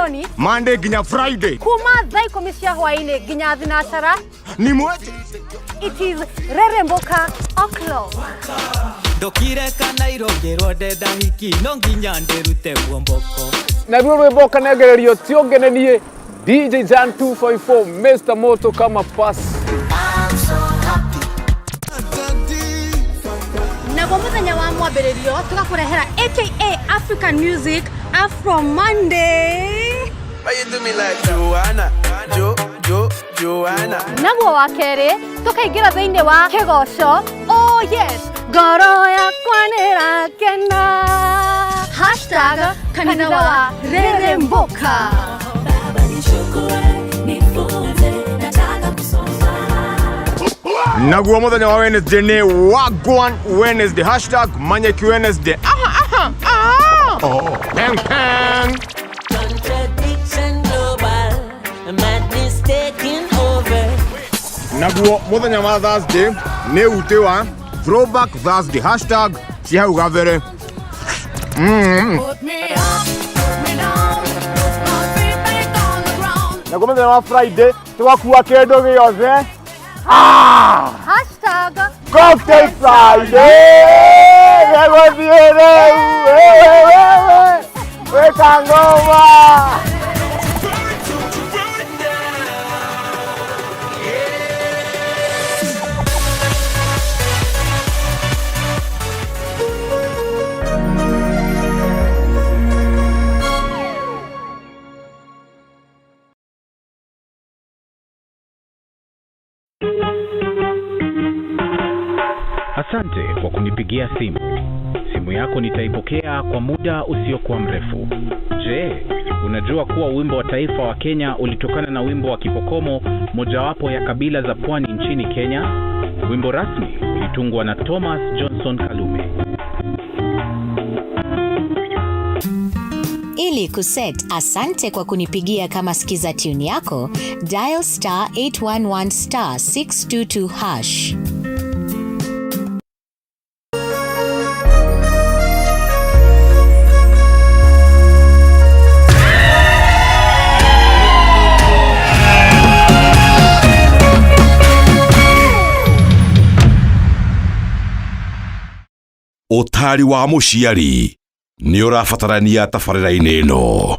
Nyoni. Monday nginya Friday. Kuma thaa 10 cia hwaĩ-inĩ nginya thinacara. Ni mweje. It is Reremboka O'clock. Ndokire kana irongĩrwo ndenda hiki no nginya ndĩrute muomboko. Naruo rwĩmbo ũkanengererio ti ũngĩ nĩ niĩ DJ Jan 254 Mr Moto kama pass. Naguo mũthenya wa mwambĩrĩrio tũgakũrehera aka African Music Afro Monday. Why you do me like Joanna? Jo, Jo, Joanna. Naguo wa kerĩ tũkaingĩra thĩinĩ wa kĩgoco. Oh yes, ngoro yakwa nĩrakena. Hashtag kanitha wa Reremboka. Naguo muthenya wa Wednesday ni Wagwan Wednesday. Hashtag Manyeki Wednesday. Aha, aha, aha. Oh. Peng, peng. Contradiction global, madness taking over. Naguo muthenya wa Thursday ni ute wa Throwback Thursday. Hashtag cia hau gabere. Put me up, put me down, put my feet back on the ground. Naguo muthenya wa Friday tugakua kindu giothe. Hashtag Cocktail Friday. Gegũthiĩ rĩu. Wĩka ngoma. Asante kwa kunipigia simu. Simu yako nitaipokea kwa muda usiokuwa mrefu. Je, unajua kuwa wimbo wa taifa wa Kenya ulitokana na wimbo wa Kipokomo, mojawapo ya kabila za pwani nchini Kenya? Wimbo rasmi ulitungwa na Thomas Johnson Kalume. Ili kuset asante kwa kunipigia kama skiza tune yako, dial star 811 star 622 hash. Ũtari wa mũciari nĩ ũrabatarania tabarĩra-inĩ ĩno.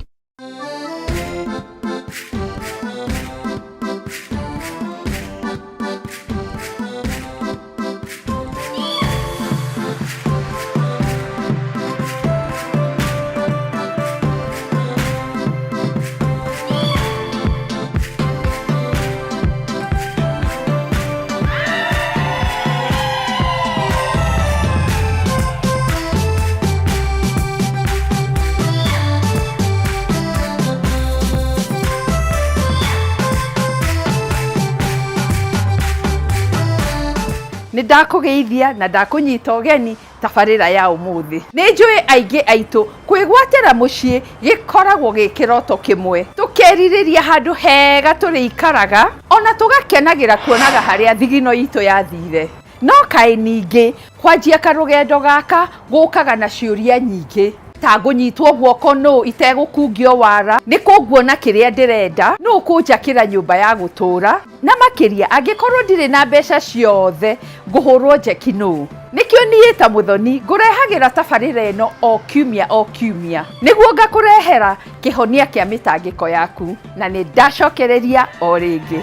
Nĩ ndakũgeithia na ndakũnyita ũgeni tabarĩra ya ũmũthĩ. Nĩ njũĩ aingĩ aitũ kwĩgwatĩra mũciĩ gĩkoragwo gĩ kĩroto kĩmwe. Tũkerirĩria handũ hega tũrĩikaraga ona tũgakenagĩra kuonaga harĩa thigino itũ yathire. No kaĩ ningĩ kwanjia karũgendo gaka gũkaga na ciũria nyingĩ. Ta ngũnyitwo guoko nũ itegũkungio wara, nĩ kũnguona kĩrĩa ndĩrenda, nũ kũnjakĩra nyũmba ya gũtũũra, na makĩria angĩkorwo ndirĩ na mbeca ciothe ngũhũrwo njeki nũ. Nĩkĩo niĩ ta Mũthoni ngũrehagĩra tabarĩra ĩno o kiumia o kiumia nĩguo ngakũrehera kĩhonia kĩa mĩtangĩko yaku, na nĩ ndacokereria o rĩngĩ.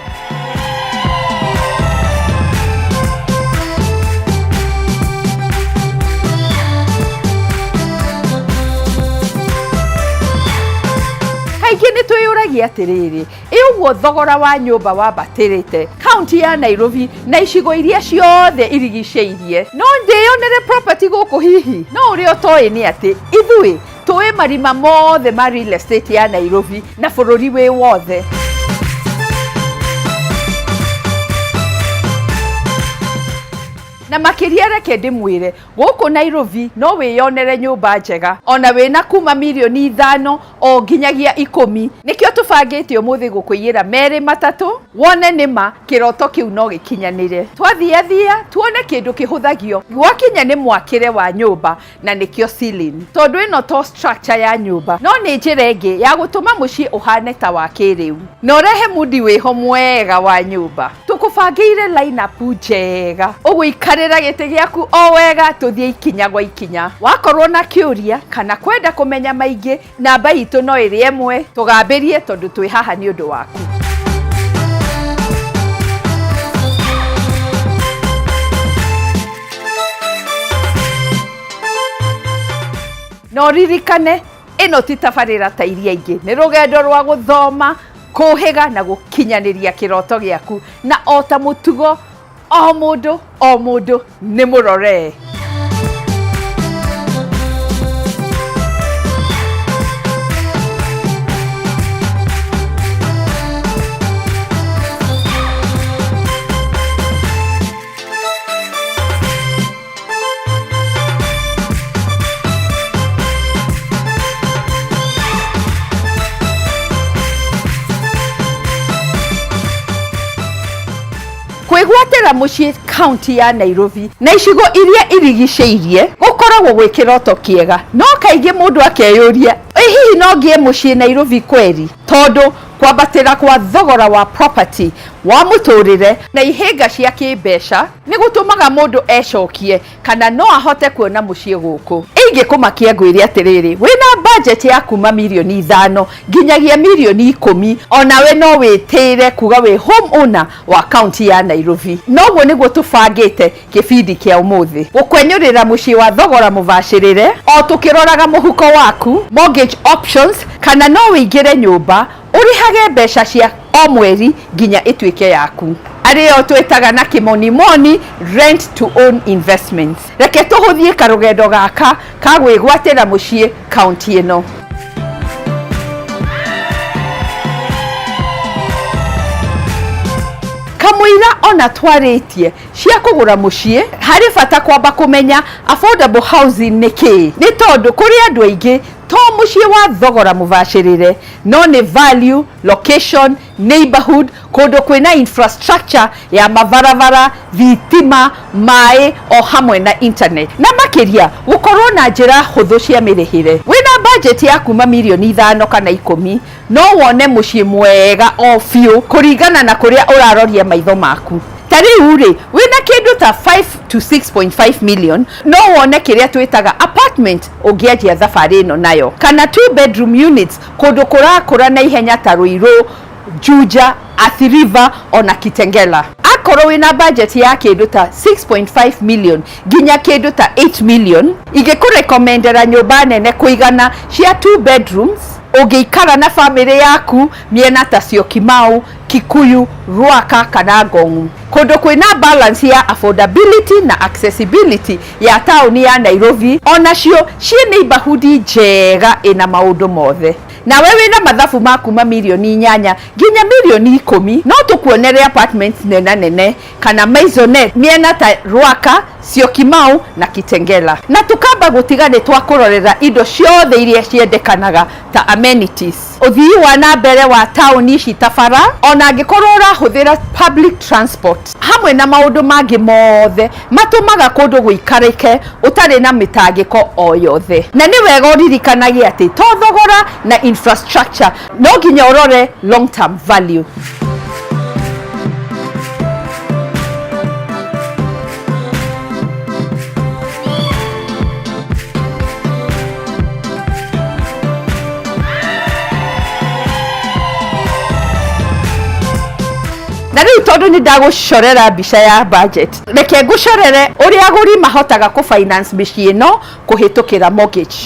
Kaingĩ nĩ twĩyũragia atĩrĩrĩ, ĩ ũguo thogora wa nyũmba wambatĩrĩte kaunti ya Nairobi na icigo iria ciothe irigicĩirie, no ndĩyonere property gũkũ hihi? No ũrĩa ũtoĩ nĩ atĩ ithuĩ tũĩ marima mothe ma real estate ya Nairobi na bũrũri wĩ wothe. Na makĩria reke ndĩmwĩre gũkũ Nairobi no wĩyonere nyũmba njega ona wĩna kuma mirioni 5 o nginyagia 10. Nĩkĩo tũbangĩte ũmũthĩ gũkũiyĩra merĩ matatũ wone nĩma kĩroto kĩu no gĩkinyanĩre. Twathiathia tuone kĩndũ kĩhũthagio gwakinya nĩ mwakĩre wa nyũmba, na nĩkĩo ceiling, tondũ ĩno to structure ya nyũmba no nĩ njĩra ĩngĩ ya gũtũma mũciĩ ũhane ta wa kĩrĩu na ũrehe mudi wĩho mwega wa nyũmba. Tũkũbangĩire line-up njega, ũgũikarĩra gĩtĩ gĩaku o wega, tũthiĩ ikinya gwa ikinya. Wakorwo na kĩũria kana kwenda kũmenya maingĩ, namba itũ no ĩrĩ ĩmwe. Tũgambĩrie tondũ twĩ haha nĩ ũndũ waku. Na ũririkane ĩno ti tabarĩra ta iria ingĩ, nĩ rũgendo rwa gũthoma, kũhĩga na gũkinyanĩria kĩroto gĩaku, na o ta mũtugo o mũndũ o mũndũ nĩ mũrore. Kwĩgwatĩra mũciĩ kaunti ya Nairobi na icigo iria irigicĩirie gũkoragwo gwĩ kĩroto kĩega, no kaingĩ mũndũ akeyũria, ĩ hihi no ngĩe mũciĩ Nairobi kweri? Tondũ kwambatĩra kwa thogora wa property wa mũtũrĩre na ihĩnga cia kĩmbeca nĩ gũtũmaga mũndũ ecokie kana no ahote kuona mũciĩ gũkũ. Ingĩkũmakia ngwĩre atĩrĩrĩ, wĩna budget ya kuma mirioni 5 nginyagia mirioni 10, onawe no wĩtĩre kuga wĩ home owner wa kaunti ya Nairobi. Noguo nĩguo tũbangĩte kĩbindi kĩa ũmũthĩ, gũkwenyũrĩra mũciĩ wa thogora mũbacĩrĩre o tũkĩroraga mũhuko waku, mortgage options, kana no wĩingĩre nyũmba ũrĩhage mbeca cia o mweri nginya ĩtuĩke yaku, arĩo twĩtaga na kĩmonimoni rent to own investments. Reke tũhũthie karũgendo gaka ka gwĩgwatĩra mũciĩ kaunti ĩno. Kamũira ona twarĩtie cia kũgũra mũciĩ, harĩ bata kwamba kũmenya affordable housing nĩ kĩĩ, nĩ tondũ kũrĩ andũ aingĩ to mũciĩ wa thogora mũbacĩrĩre no nĩ value, location, neighborhood, kũndũ kwĩna infrastructure ya mabarabara, thitima, maĩ o hamwe na internet, na makĩria gũkorwo na njĩra hũthũ cia mĩrĩhĩre. Wĩna budget ya kuma mirioni 5 kana 10, no wone mũciĩ mwega o biũ kũringana na kũrĩa ũraroria maitho maku. Ta rĩu rĩ, wĩna kĩndũ ta 5 to 6.5 million no wone kĩrĩa twĩtaga apartment ũngĩanjia thabarĩ ĩno nayo, kana two bedroom units kũndũ kũrakũra na ihenya ta Ruiru, Juja, Athi River ona Kitengela. Akorwo wĩna budget ya kĩndũ ta 6.5 million nginya kĩndũ ta 8 million, ingĩkũrekomendera nyũmba nene kũigana cia two bedrooms ũngĩikara na bamĩrĩ yaku mĩena ta Syokimau, Kikuyu, Ruaka kana Ngong', kũndũ kwĩna balance ya affordability na accessibility ya taũni ya Nairobi, onacio ciĩ neighborhood njega ĩna maũndũ mothe. Nawe wĩna mathabu ma kuma mirioni 8 nginya mirioni 10, no tũkuonere apartments nena nene kana maisonette mĩena ta Ruaka, Syokimau na Kitengela, na tukamba gũtiga nĩ twakũrorera indo ciothe iria ciendekanaga ta amenities, ũthii wa na mbere wa taũni ici ta bara, ona angĩkorwo ũrahũthĩra public transport, hamwe na maũndũ mangĩ mothe matũmaga kũndũ gũikarĩke ũtarĩ na mĩtangĩko o yothe. Na nĩ wega ũririkanage atĩ to thogora na infrastructure, no nginya ũrore long term value. Na rĩu tondũ nĩ ndagũcorera mbica ya budget, reke ngũcorere ũrĩa agũri mahotaga kũ finance mĩciĩ ĩno kũhĩtũkĩra mortgage.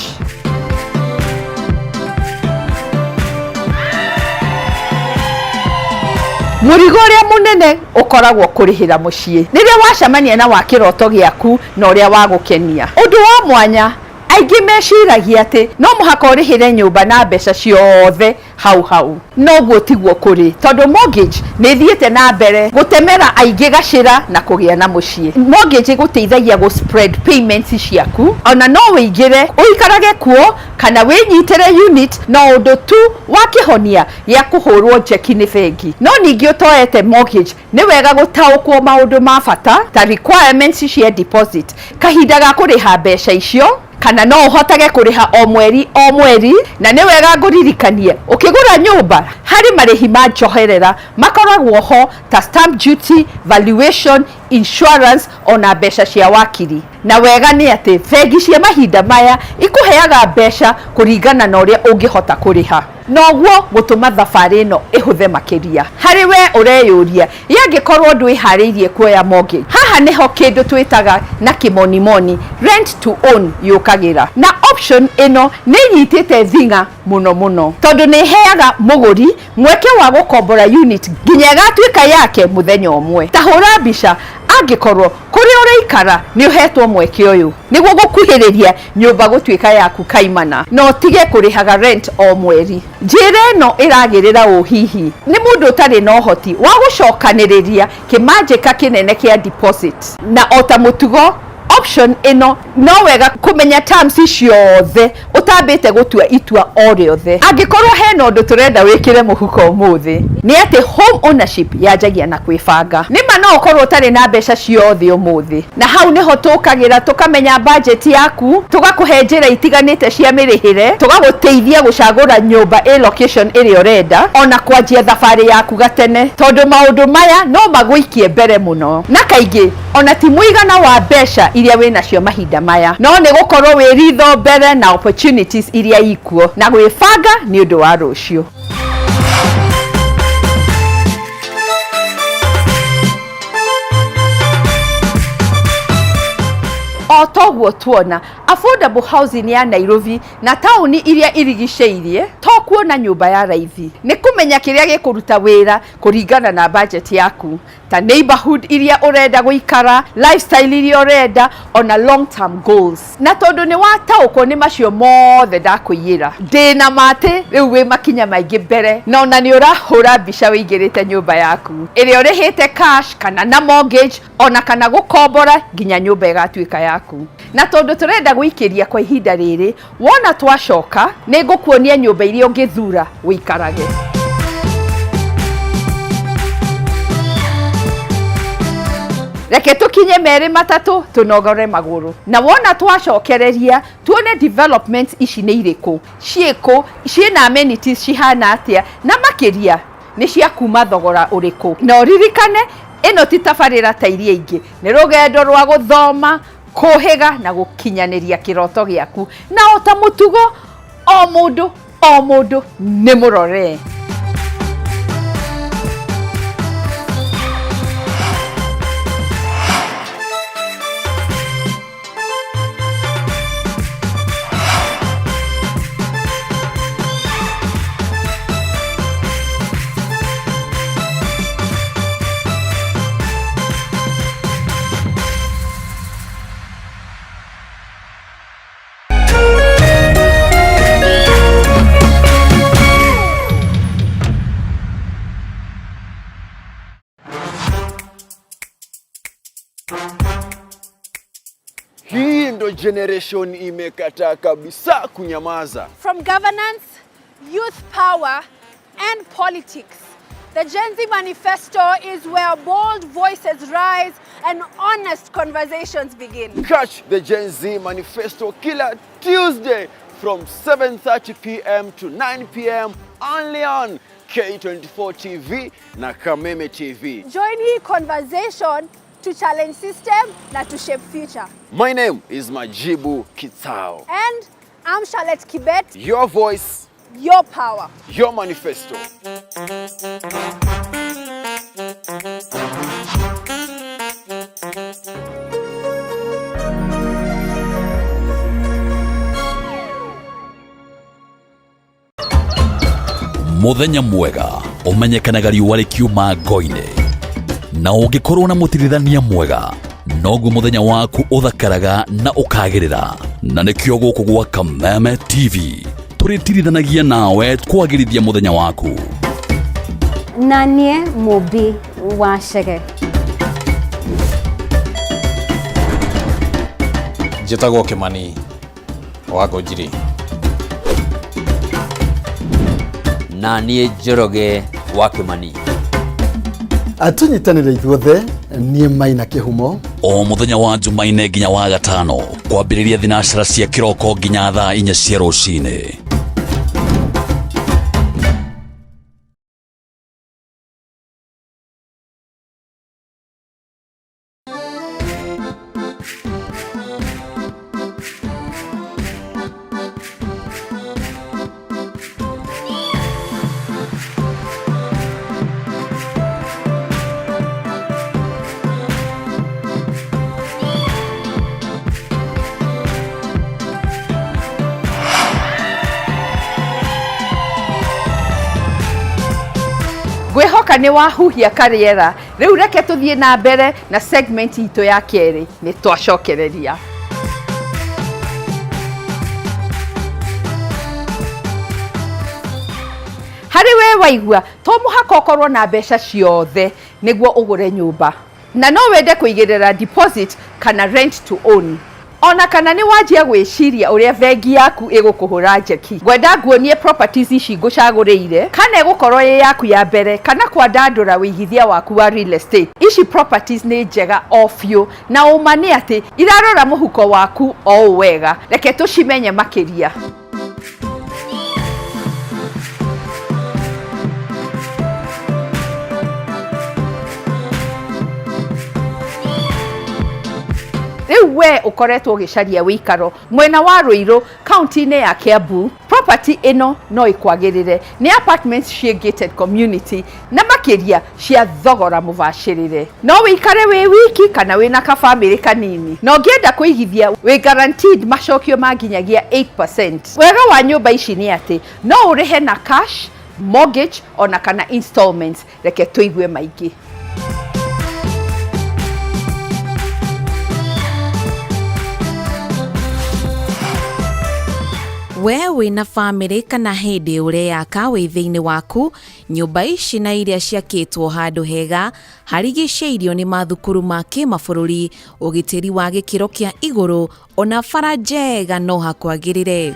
Mũrigo ũrĩa mũnene ũkoragwo kũrĩhĩra mũciĩ rĩrĩa wacemania na wa kĩroto gĩaku na ũrĩa wagũkenia. Ũndũ wa mwanya, Aingĩ meciragia atĩ no mũhaka ũrĩhĩre nyũmba na mbeca ciothe hau hau. Noguo tiguo kũrĩ, tondũ mortgage nĩ ĩthiĩte na mbere gũtemera aingĩ gacĩra na kũgĩa na mũciĩ. Mortgage ĩgũteithagia gũ spread payments ciaku, ona no ũingĩre ũikarage kuo kana wĩnyitĩre unit no ũndũ tu wa kĩhonia gĩa kũhũrwo njeki nĩ bengi. No ningĩ ũtoete mortgage nĩ wega gũtaũkwo maũndũ ma bata ta requirements cia deposit, kahinda ga kũrĩha mbeca icio, kana no ũhotage kũrĩha o mweri o mweri. Na nĩ wega ngũririkanie, ũkĩgũra nyũmba harĩ marĩhi ma njoherera makoragwo ho ta stamp duty, valuation, insurance ona mbeca cia wakiri. Na wega nĩ atĩ bengi cia mahinda maya ikũheaga mbeca kũringana na ũrĩa ũngĩhota kũrĩha, noguo gũtũma thabarĩ ĩno ĩhũthe makĩria. Harĩ we ũreyũria, yangĩkorwo ndwĩharĩirie kuoya mortgage, haha nĩho kĩndũ twĩtaga na kĩmonimoni rent to own yũkagĩra. Na option ĩno nĩ ĩnyitĩte thing'a mũno mũno, tondũ nĩ ĩheaga mũgũri mweke wa gũkombora unit nginya ĩgatuĩka yake mũthenya ũmwe. Ta hũra mbica angĩkorwo kũrĩa ũraikara nĩ ũhetwo mweke ũyũ nĩguo gũkuhĩrĩria nyũmba gũtuĩka yaku kaimana, na ũtige kũrĩhaga rent o mweri. Njĩra ĩno ĩragĩrĩra ũ hihi nĩ mũndũ ũtarĩ na ũhoti wa gũcokanĩrĩria kĩmanjĩka kĩnene kĩa deposit. Na o ta mũtugo, option ĩno no wega kũmenya terms ciothe ũtambĩte gũtua itua o rĩothe. Angĩkorwo hena ũndũ tũrenda wĩkĩre mũhuko ũmũthĩ, nĩ atĩ home ownership yanjagia na kwĩbanga. Nĩma no ũkorwo ũtarĩ na mbeca ciothe ũmũthĩ, na hau nĩho tũkagĩra tũkamenya budget yaku, tũgakũhe njĩra itiganĩte cia mĩrĩhĩre, tũgagũteithia gũcagũra nyũmba ĩ location ĩrĩa ũrenda, ona kwanjia thabarĩ yaku gatene, tondũ maũndũ maya no magũikie mbere mũno. Na kaingĩ ona ti mũigana wa mbeca iria wĩnacio mahinda maya, no nĩ gũkorwo wĩ ritho mbere na opportunities iria ikuo na gwĩbanga nĩ ũndũ wa rũciũ. O toguo tuona affordable housing ya Nairobi na taũni iria irigicĩirie, to kuona nyũmba ya raithi, nĩ kũmenya kĩrĩa gĩkũruta wĩra kũringana na budget yaku, ta neighborhood iria ũrenda gũikara, lifestyle iria ũrenda, ona long term goals. Na tondũ nĩ wataũkwo nĩ macio mothe ndakũiyĩra, ndĩna ma atĩ rĩu wĩ makinya maingĩ mbere, na ona nĩ ũrahũra mbica wĩingĩrĩte nyũmba yaku ĩrĩa ũrĩhĩte cash kana na mortgage, ona kana gũkombora nginya nyũmba ĩgatuĩka yaku. Na tondũ tũrenda gũikĩria kwa ihinda rĩrĩ, wona twacoka nĩ ngũkuonia nyũmba iria ũngĩthura ũikarage. Reke tũkinye merĩ matatũ tũnogore magũrũ, na wona twacokereria tuone developments ici nĩ irĩkũ, ciĩkũ, ciĩna amenities cihana atĩa, na makĩria nĩ cia kuma thogora ũrĩkũ. Na ũririkane ĩno ti tabarĩra ta iria ingĩ, nĩ rũgendo rwa gũthoma, kũhĩga na gũkinyanĩria kĩroto gĩaku. Na o ta mũtugo, o mũndũ o mũndũ nĩ mũrore. Hii ndo generation imekataa kabisa kunyamaza. From governance, youth power, and politics, the Gen Z Manifesto is where bold voices rise and honest conversations begin. Catch the Gen Z Manifesto kila Tuesday from 7:30 p.m. to 9 p.m. only on K24 TV na Kameme TV. Join hii conversation to challenge system na to shape future. My name is Majibu Kitao. And I'm Charlotte Kibet. Your voice, your power, your manifesto. Muthenya mwega ũmenyekanaga riũa rĩkiuma ngo-inĩ, na ũngĩkorwo na mũtirithania mwega noguo mũthenya waku ũthakaraga na ũkagĩrĩra. Na nĩkĩo gũkũ gwa Kameme TV tũrĩtirithanagia nawe kwagĩrithia mũthenya waku. Na niĩ Mũmbi wa Chege. Njĩtagwo Kĩmani wa Ngũnjiri. Na niĩ Njoroge wa Kĩmani. Tũnyitanĩre ithuothe, niĩ Maina Kĩhumo. O mũthenya wa Jumaine nginya wa gatano kwambĩrĩria thinacara cia kĩroko nginya thaa 4 cia rũcinĩ. Ngwĩhoka nĩ wahuhia karĩera. Rĩu reke tũthiĩ na mbere na segment itũ ya kerĩ. Nĩ twacokereria. Harĩ we waigua to mũhaka ũkorwo na mbeca ciothe nĩguo ũgũre nyũmba, na no wende kũigĩrĩra deposit kana rent to own, ona kana nĩ wanjia gwĩciria ũrĩa bengi yaku ĩgũkũhũra njeki. Ngwenda nguonie properties ici ngũcagũrĩire, kana ĩgũkorwo ĩ yaku ya mbere kana kwandandũra wĩigithia waku wa real estate. Ici properties nĩ njega o biũ, na ũma nĩ atĩ irarora mũhuko waku o ũũ wega. Reke tũcimenye makĩria. Rĩu we ũkoretwo ũgĩcaria wĩikaro mwena wa Rũirũ kaunti-inĩ ya Kiambu, property ĩno no ĩkwagĩrĩre. Nĩ apartments ciĩ gated community na makĩria cia thogora mũbacĩrĩre. No wĩikare wĩ wiki kana wĩna kabamĩrĩ kanini, na ũngĩenda kũigithia wĩ guaranteed macokio ma nginyagia 8%. Wega wa nyũmba ici nĩ atĩ no ũrĩhe na cash, mortgage ona kana installments. Reke tũigue maingĩ. We wĩna bamĩrĩ kana hĩndĩ ũreyaka wĩ thĩinĩ waku, nyũmba ici na iria ciakĩtwo handũ hega harigicĩirio nĩ mathukuru ma kĩmabũrũri, ũgitĩri wa gĩkĩro kĩa igũrũ, ona bara njega no hakwagĩrĩre.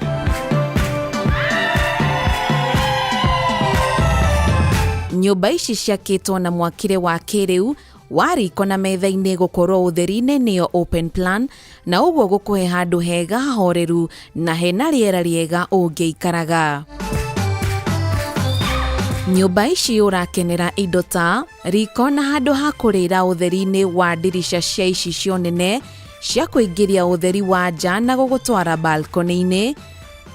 Nyũmba ici ciakĩtwo na mwakĩre wa kĩrĩu wa riko na metha-inĩ gũkorwo ũtheri-inĩ nĩyo open plan, na ũguo gũkũhe handũ hega hahoreru na hena rĩera rĩega ũngĩikaraga. Nyũmba ici ũrakenera indo ta riko na handũ ha kũrĩra ũtheri-inĩ wa ndirica cia icicio nene cia kũingĩria ũtheri wa nja na gũgũtwara balcony-inĩ,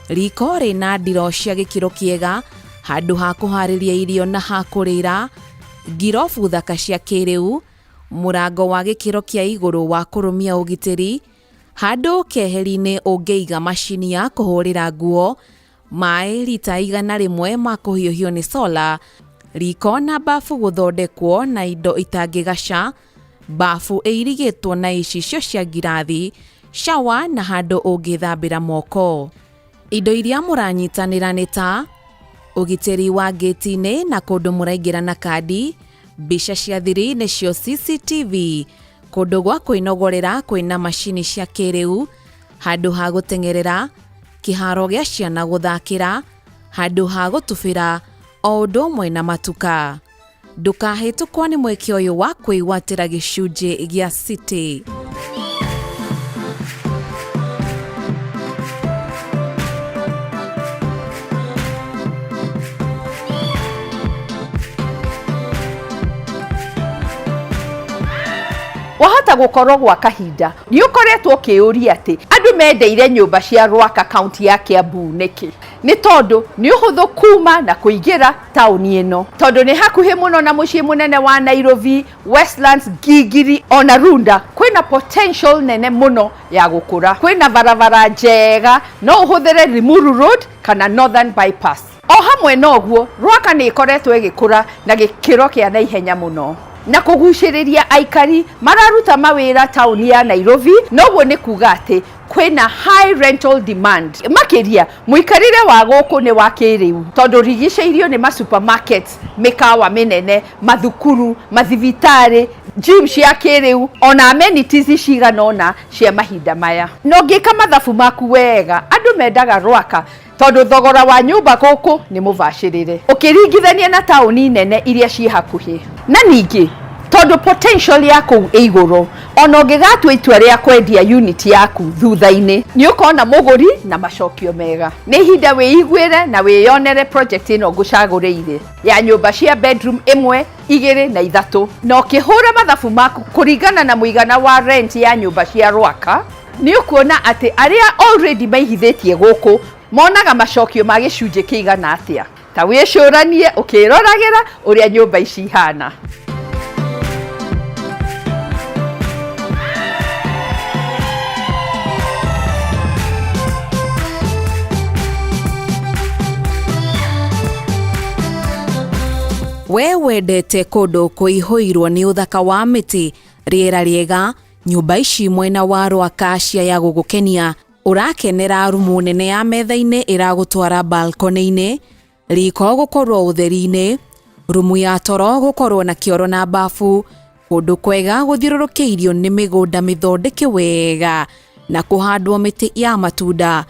riko rĩna ndiro cia gĩkĩro kĩega, handũ ha kũharĩria irio na ha kũrĩra, ngirobu thaka cia kĩrĩu, mũrango wa gĩkĩro kĩa igũrũ wa kũrũmia ũgitĩri, handũ keheri-inĩ ũngĩiga macini ya kũhũrĩra nguo, maĩ rita 100 ma kũhiũhio nĩ solar, riko na bafu gũthondekwo na indo itangĩgaca, bafu ĩirigĩtwo na icicio cia ngirathi, shower na handũ ũngĩthambĩra moko. Indo iria mũranyitanĩra nĩ ta ũgitĩri wa ngĩti-inĩ na kũndũ mũraingĩra na kandi, mbica cia thiri nĩcio CCTV, kũndũ gwa kwĩnogorera kwĩna macini cia kĩrĩu, handũ ha gũteng'erera, kĩharo gĩa ciana gũthakĩra, handũ ha gũtubĩra, o ũndũ ũmwe na matuka. Ndũkahĩtũkwo nĩ mweke ũyũ wa kwĩgwatĩra gĩcunjĩ gĩa City. Wahota gũkorwo gwa kahinda nĩ ũkoretwo ũkĩũria atĩ andũ mendeire nyũmba cia Rwaka kaunti ya Kiambu nĩkĩ? Nĩ tondũ nĩ ũhũthũ kuma na kũingĩra taũni ĩno, tondũ nĩ hakuhĩ mũno na mũciĩ mũnene wa Nairobi, Westlands, Gigiri ona Runda. Kwĩna potential nene mũno ya gũkũra. Kwĩna barabara njega, no ũhũthĩre Limuru Road kana Northern Bypass. O hamwe na ũguo, Rwaka nĩ ĩkoretwo ĩgĩkũra na gĩkĩro kĩa naihenya mũno na kũgucĩrĩria aikari mararuta mawĩra taũni ya Nairobi. Noguo nĩ kuga atĩ Kwĩna high rental demand. Makĩria, mũikarĩre wa gũkũ nĩ wa kĩrĩu tondũ ũrigicĩirio nĩ ma supermarkets, mĩkawa mĩnene, mathukuru, mathibitarĩ, gym cia kĩrĩu ona amenities cigana ũna cia mahinda maya. Na ũngĩka mathabu maku wega, andũ mendaga Rwaka tondũ thogora wa nyũmba gũkũ nĩ mũbacĩrĩre ũkĩringithania na taũni nene iria ciĩ hakuhĩ. Na ningĩ tondũ potential ya kũu ĩ igũrũ, ona ũngĩgatua itua rĩa kwendia unit yaku thutha-inĩ, nĩ ũkona mũgũri na macokio mega. Nĩ ihinda wĩiguĩre na wĩyonere project ĩno ngũcagũrĩire ya nyũmba cia bedroom ĩmwe, igĩrĩ na ithatũ, na ũkĩhũra mathabu maku kũringana na mũigana wa rent ya nyũmba cia Rwaka, nĩ ũkuona atĩ arĩa already maigithĩtie gũkũ monaga macokio ma gĩcunjĩ kĩigana atĩa. Ta wĩcũranie ũkĩroragĩra ũrĩa nyũmba ici ihana. We wendete kũndũ kũihũirwo nĩ ũthaka wa mĩtĩ, rĩera rĩega, nyũmba ici mwena wa Rwaka cia ya gũgũkenia, ũrakenera rumu nene ya metha-inĩ ĩragũtwara balcony-inĩ, riko gũkorwo ũtheri-inĩ, rumu ya toro gũkorwo na kĩoro na bafu, kũndũ kwega gũthiũrũrũkĩirio nĩ mĩgũnda mĩthondeke wega na kũhandwo mĩtĩ ya matunda.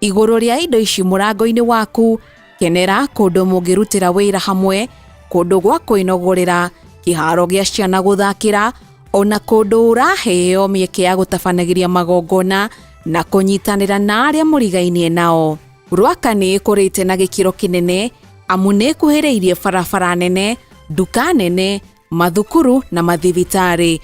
Igũrũ rĩa indo ici mũrango-inĩ waku, kenera kũndũ mũngĩrutĩra wĩra hamwe, kũndũ gwa kwĩnogorera, kĩharo gĩa ciana gũthakĩra, ona kũndũ ũraheo mĩeke ya gũtabanagĩria magongona na kũnyitanĩra na arĩa mũrigainie nao. Rwaka nĩ ĩkũrĩte na gĩkĩro kĩnene amu nĩ ĩkuhĩrĩirie barabara nene, nduka nene, mathukuru na mathibitarĩ.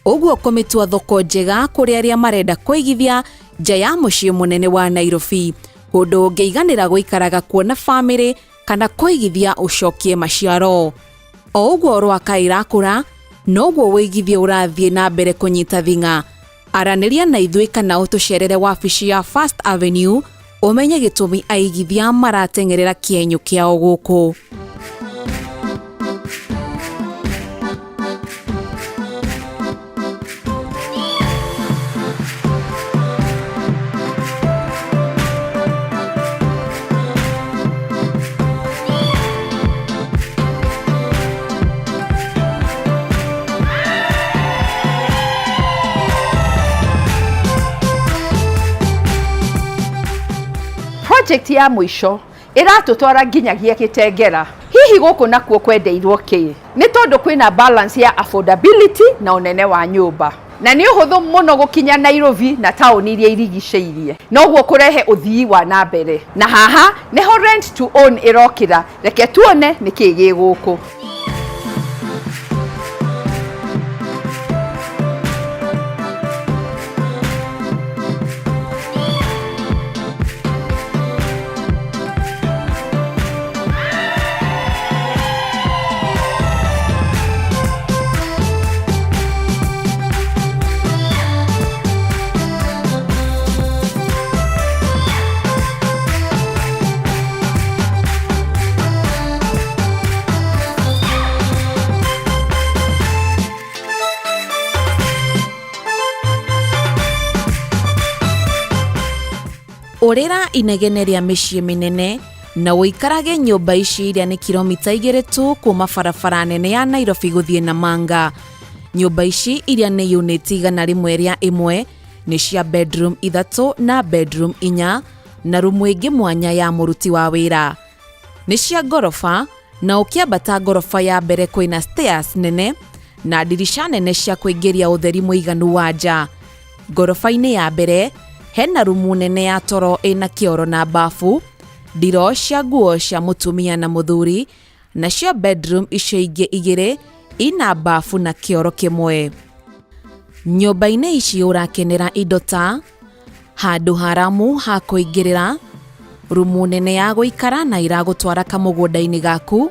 Ũguo kũmĩtua thoko njega kũrĩ arĩa marenda kũigithia nja ya mũciĩ mũnene wa Nairobi, kũndũ ũngĩiganĩra gũikaraga kuo na bamĩrĩ kana kũigithia ũcokie maciaro. O ũguo Rwaka ĩrakũra, noguo ũigithia ũrathiĩ na mbere kũnyita thing'a. Aranĩria na ithuĩ kana ũtũcerere wabici ya First Avenue ũmenye gĩtũmi aigithia marateng'erera kĩenyũ kĩao gũkũ. Project ya mũico ĩratũtwara nginyagia Gĩtengera. Hihi gũkũ nakuo kwendeirwo kĩ? Nĩ tondũ kwĩna balance ya affordability na ũnene wa nyũmba. Na nĩ ũhũthũ mũno gũkinya Nairobi na taũni iria irigicĩirie. Noguo kũrehe ũthii wa na mbere. Na haha nĩho rent to own ĩrokĩra. Reke tuone nĩkĩĩ gĩ gũkũ. Ũrĩra inegene rĩa mĩciĩ mĩnene na ũikarage nyũmba ici iria nĩ kilomita igĩrĩ tu kuma barabara nene ya Nairobi gũthiĩ Namanga. Nyũmba ici iria nĩ unit 101 nĩ cia bedroom ithatũ na bedroom inya na rumu ĩngĩ mwanya ya mũruti wa wĩra. Nĩ cia ngoroba na ũkĩambata ngoroba ya mbere kwĩna stairs nene na ndirica nene cia kũingĩria ũtheri mũiganu wa nja. Ngoroba-inĩ ya mbere hena rumu nene ya toro ĩna kĩoro na bafu, ndiro cia nguo cia mũtumia na mũthuri, nacio bedroom icio ingĩ igĩrĩ ina bafu na kĩoro kĩmwe. Nyũmba-inĩ ici ũrakenera indo ta handũ haramu ha kũingĩrĩra, rumu nene ya gũikara na ĩragũtwara kamũgũnda-inĩ gaku,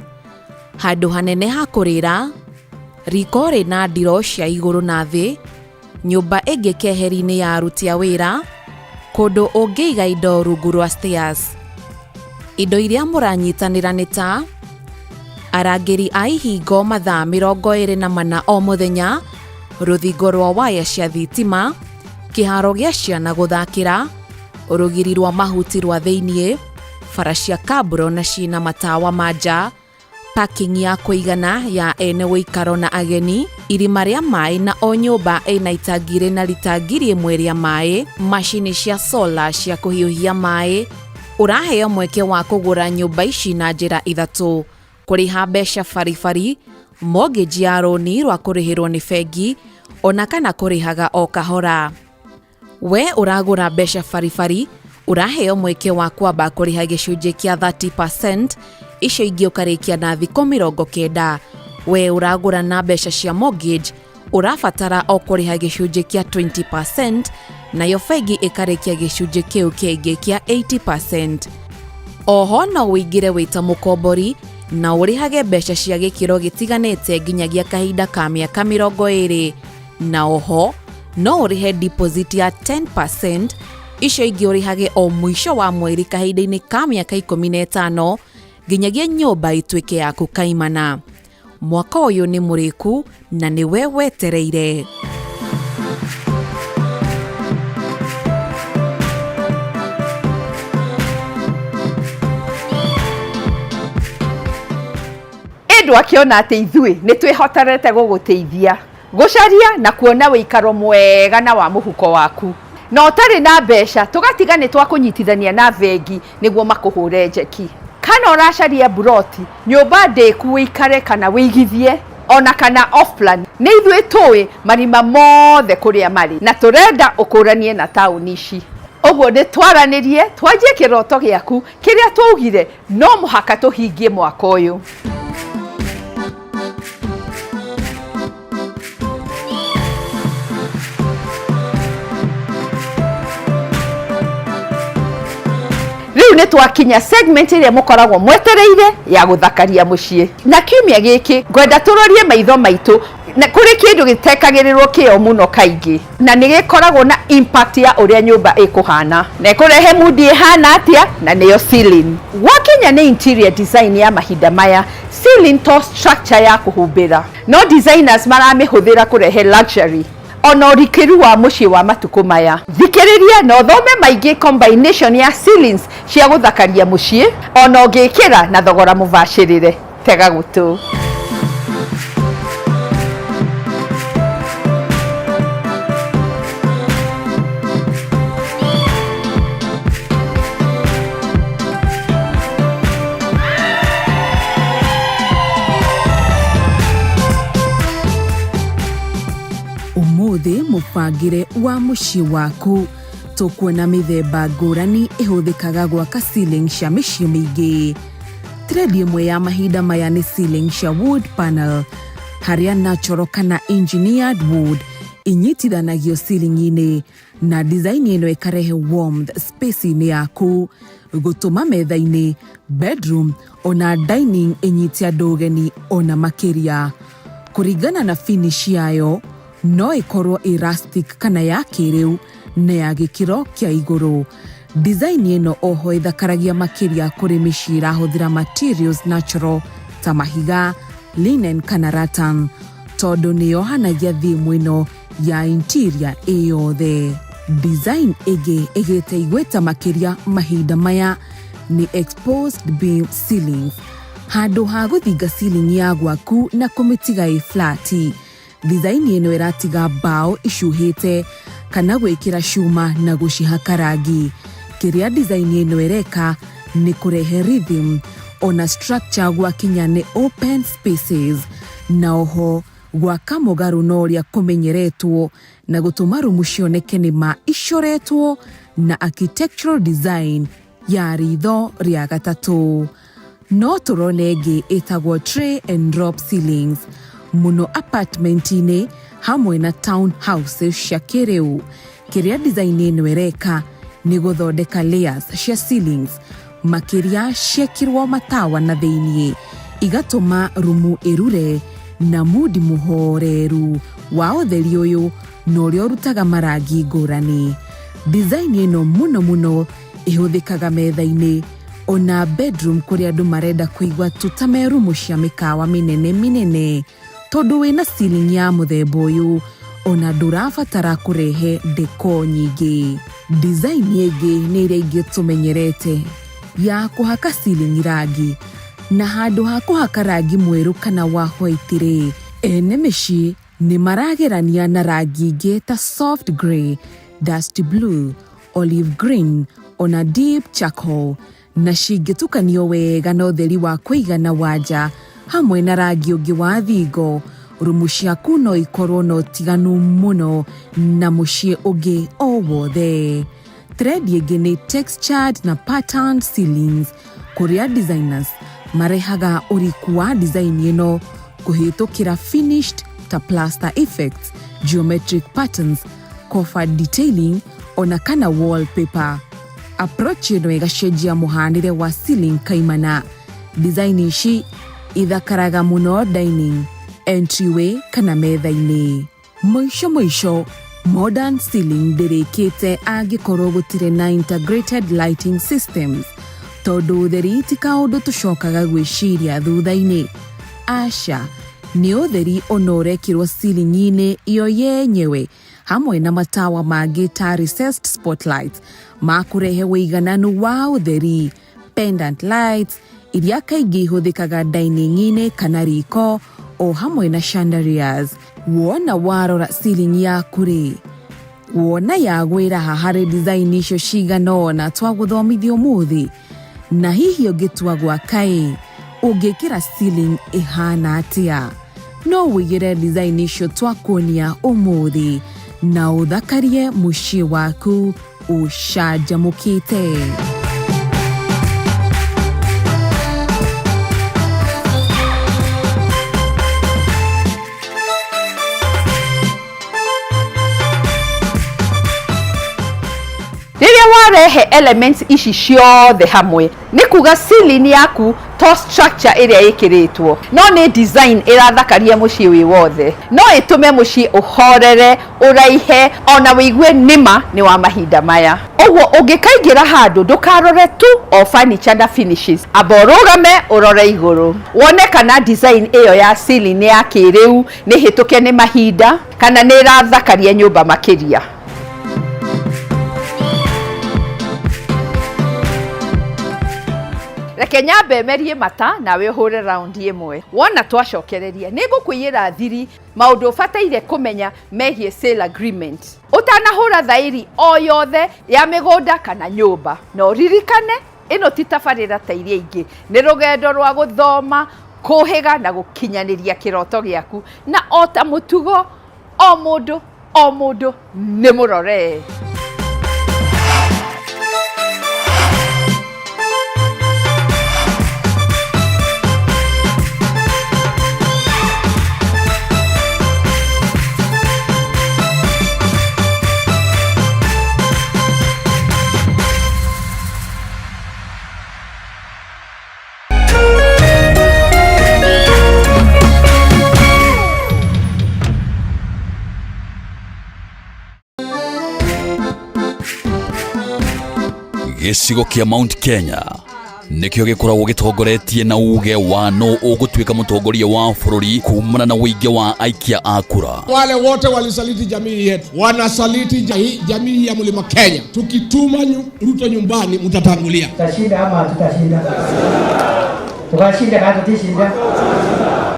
handũ hanene ha kũrĩra, riko rĩna ndiro cia igũrũ na thĩ, nyũmba ĩngĩ keheri-inĩ ya aruti a wĩra, kũndũ ũngĩiga indo rungu rwa stairs. Indo iria mũranyitanĩra nĩ ta arangĩri a ihingo mathaa 24 o mũthenya, Rũthingo rwa waya cia thitima, kĩharo gĩa ciana gũthakĩra, rũgiri rwa mahuti rwa thĩiniĩ, bara cia kabro na ciĩna matawa ma nja, parking ya kũigana ya ene ũikaro na ageni, irima rĩa maĩ na o nyũmba ĩna itangi rĩna rita 1000 rĩa maĩ, macini cia solar cia kũhiũhia maĩ. Ũraheo mweke wa kũgũra nyũmba ici na njĩra ithatũ: kũrĩha mbeca baribari, mortgage ya rũni rwa kũrĩhĩrwo nĩ bengi, ona kana kũrĩhaga o kahora. We ũragũra mbeca baribari, ũraheo mweke wa kwamba kũrĩha gĩcunjĩ kĩa 30%, icio ingĩ ũkarĩkia na thikũ 90. We ũragũra na mbeca cia mortgage, ũrabatara o kũrĩha gĩcunjĩ kĩa 20%, nayo bengi ĩkarĩkia gĩcunjĩ kĩu kĩngĩ kĩa 80%. Oho no ũingĩre wĩ ta mũkombori na ũrĩhage mbeca cia gĩkĩro gĩtiganĩte nginyagia kahinda ka mĩaka 20, na oho no ũrĩhe deposit ya 10%, icio ingĩ ũrĩhage o mũico wa mweri kahinda-inĩ ka mĩaka 15 nginyagia nyũmba ĩtuĩke yaku kaimana. Mwaka ũyũ nĩ mũrĩku na nĩwe wetereire. Ĩndũ akĩona atĩ ithuĩ nĩ twĩhotorete gũgũteithia gũcaria na kuona wĩikaro mwega na wa mũhuko waku, na ũtarĩ na mbeca tũgatiga nĩ twakũnyitithania na bengi nĩguo makũhũre njeki. Kana ũracaria mburoti, nyũmba ndĩku wĩikare kana wĩigithie, ona kana off plan, nĩ ithuĩ tũĩ marima mothe kũrĩa marĩ na tũrenda ũkũranie na taũni ici. Ũguo nĩ twaranĩrie twanjie kĩroto gĩaku kĩrĩa twaugire no mũhaka tũhingie mwaka ũyũ. Rĩu nĩ twakinya segment ĩrĩa mũkoragwo mwetereire ya gũthakaria mũciĩ, na kiumia gĩkĩ ngwenda tũrorie maitho maitũ na kũrĩ kĩndũ gĩtekagĩrĩrwo kĩo mũno kaingĩ, na nĩ gĩkoragwo na impact ya ũrĩa nyũmba ĩkũhana na ĩkũrehe mood ĩhana atĩa, na nĩyo ceiling. Gwakinya nĩ interior design ya mahinda maya, ceiling to structure ya kũhumbĩra, no designers maramĩhũthĩra kũrehe luxury ona ũrikĩru wa mũciĩ wa matukũ maya. Thikĩrĩria na ũthome maingĩ combination ya ceilings cia gũthakaria mũciĩ ona ũngĩkĩra na thogora mũbacĩrĩre. Tega gũtũ. Ũmũthĩ mũbangĩre wa mũciĩ waku tũkuona mĩthemba ngũrani ĩhũthĩkaga gwaka ceiling cia mĩciĩ mĩingĩ. Trend ĩmwe ya mahinda maya nĩ ceiling cia wood panel, harĩa natural kana engineered wood inyitithanagio ceiling-inĩ, na design ĩno ĩkarehe warmth space-inĩ yaku, gũtũma metha-inĩ, bedroom ona dining ĩnyite andũ ũgeni ona makĩria. Kũringana na finish yayo, no ĩkorwo ĩ rustic kana ya kĩrĩu na ya gĩkĩro kĩa igũrũ. Design ĩno oho ĩthakaragia makĩria kũrĩ mĩciĩ ĩrahũthĩra materials natural ta mahiga, linen kana rattan, tondũ nĩ yohanagia theme ĩno ya interior ĩ yothe. Design ĩngĩ ĩgĩte igweta makĩria mahinda maya nĩ exposed beam ceilings. Handũ ha gũthinga ceiling ya gwaku na kũmĩtiga ĩ flat, design ĩno ĩratiga mbaũ icuhĩte kana gwĩkĩra cuma na gũcihaka rangi. Kĩrĩa design ĩno ĩreka nĩ kũrehe rhythm ona structure gwakinya nĩ open spaces, na oho gwaka mũgarũ na ũrĩa kũmenyeretwo na gũtũma rumu cioneke nĩ ma icoretwo na architectural design ya ritho rĩa gatatũ. No tũrone ĩngĩ ĩtagwo tray and drop ceilings mũno apartment-inĩ hamwe na town houses cia kĩrĩu. Kĩrĩa design ĩno ĩreka nĩ gũthondeka layers cia ceilings makĩria ciekĩrwo matawa na thĩiniĩ, igatũma rumu ĩrure na mudi mũhoreru wa ũtheri ũyũ na ũrĩa ũrutaga marangi ngũrani. Design ĩno mũno mũno ĩhũthĩkaga metha-inĩ ona bedroom kũrĩa andũ marenda kũigua tu ta me rumu cia mĩkawa mĩnene mĩnene, tondũ wĩna ceiling ya mũthemba ũyũ Ona ndũrabatara kũrehe ndeko nyingĩ. Design ĩngĩ nĩ ĩrĩa ingĩ tũmenyerete ya kũhaka ceiling rangi, na handũ ha kũhaka rangi mwerũ kana wa white rĩ, ene mĩciĩ nĩ maragerania na rangi ingĩ ta soft grey, dust blue, olive green ona deep charcoal, na cingĩtukanio wega na ũtheri wa kũigana wa nja hamwe na rangi ũngĩ wa thingo, rumu ciaku no ikorwo na ũtiganu mũno na mũciĩ ũngĩ o wothe. Trend ĩngĩ nĩ textured na patterned ceilings, kũrĩa designers marehaga ũriku wa design ĩno kũhĩtũkĩra finished ta plaster effects, geometric patterns, coffered detailing ona kana wallpaper. Approach ĩno ĩgacenjia mũhanĩre wa ceiling kaimana. Design ici ithakaraga mũno dining, entryway kana metha-inĩ. Mũico mũico, modern ceiling ndĩrĩkĩte angĩkorwo gũtirĩ na integrated lighting systems, tondũ ũtheri ti kaũndũ tũcokaga gwĩciria thutha-inĩ. Aca, nĩ ũtheri ona ũrekĩrwo ceiling-inĩ iyo yenyewe hamwe na matawa mangĩ ta recessed spotlights ma kũrehe ũigananu wa ũtheri, pendant lights iria kaingĩ ihũthĩkaga dining-inĩ kana riko, o hamwe na chandeliers. Wona warora ceiling yaku rĩ, wona yagwĩra ha harĩ design icio cigana ũna twagũthomithia ũmũthĩ? Na hihi ũngĩtua gwaka-ĩ, ũngĩkĩra ceiling ĩhana atĩa? No ũigĩre design icio twakuonia ũmũthĩ na ũthakarie mũciĩ waku ũcanjamũkĩte. Rĩrĩa warehe elements ici ciothe hamwe, nĩ kuga ceiling yaku to structure ĩrĩa ĩkĩrĩtwo, no nĩ design ĩrathakaria mũciĩ wĩ wothe. No ĩtũme mũciĩ ũhorere, ũraihe, ona wĩigue nĩma nĩ wa mahinda maya. Ũguo ũngĩkaingĩra handũ, ndũkarore tu o furniture na finishes, amba ũrũgame ũrore igũrũ wone kana design ĩyo ya ceiling nĩ ya kĩrĩu, nĩ hĩtũke nĩ mahinda, kana nĩ ĩrathakaria nyũmba makĩria. Reke nyambe merie mata nawe ũhũre round ĩmwe. Wona twacokereria, nĩ ngũkũiyĩra thiri maũndũ ũbataire kũmenya megiĩ sale agreement ũtanahũra thairi o yothe ya mĩgũnda kana nyũmba. Na ũririkane, ĩno ti tabarĩra ta iria ingĩ, nĩ rũgendo rwa gũthoma, kũhĩga na gũkinyanĩria kĩroto gĩaku. Na o ta mũtugo, o mũndũ o mũndũ nĩ mũrore. Gĩcigo kĩa Mount Kenya nĩkĩo gĩkoragwo gĩtongoretie na uge wa nũ ũgũtuĩka mũtongoria wa bũrũri kumana na ũingĩ wa aikia a kura. Wale wote walisaliti jamii yetu, wanasaliti jamii ya Mlima Kenya. Tukituma Ruto nyumbani, mtatangulia. Tutashinda ama hatutashinda? Tukashinda kana tutishinda?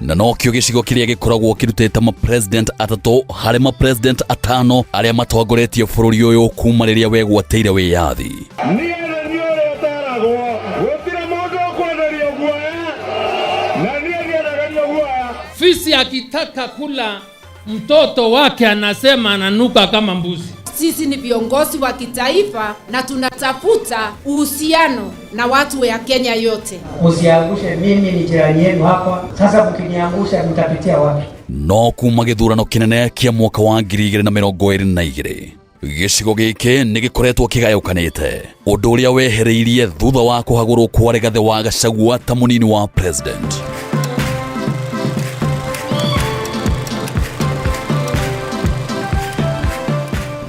Na nokĩo gĩcigo kĩrĩa gĩkoragwo kĩrutĩte mapresident atatũ harĩ mapresident atano arĩa matongoretie bũrũri ũyũ kuma rĩrĩa wegwatĩire wĩyathi. Niĩ nĩ niĩ ũrĩa ũteragwo, gũtirĩ mũndũ ũkwenderio guoya, na niĩ ndiendagĩrio guoya. Fisi akitaka kula mtoto wake anasema ananuka kama mbuzi. Sisi ni viongozi wa kitaifa na tunatafuta uhusiano na watu ya Kenya yote. Msiangushe, mimi ni jirani yenu hapa. Sasa mkiniangusha mtapitia wapi? No kuma gĩthurano kĩnene kĩa mwaka wa 2022, gĩcigo gĩkĩ nĩ gĩkoretwo kĩgayũkanĩte, ũndũ ũrĩa wehereirie thutha wa kũhagũrwo kwa Rigathĩ wa Gachagua ta mũnini wa president.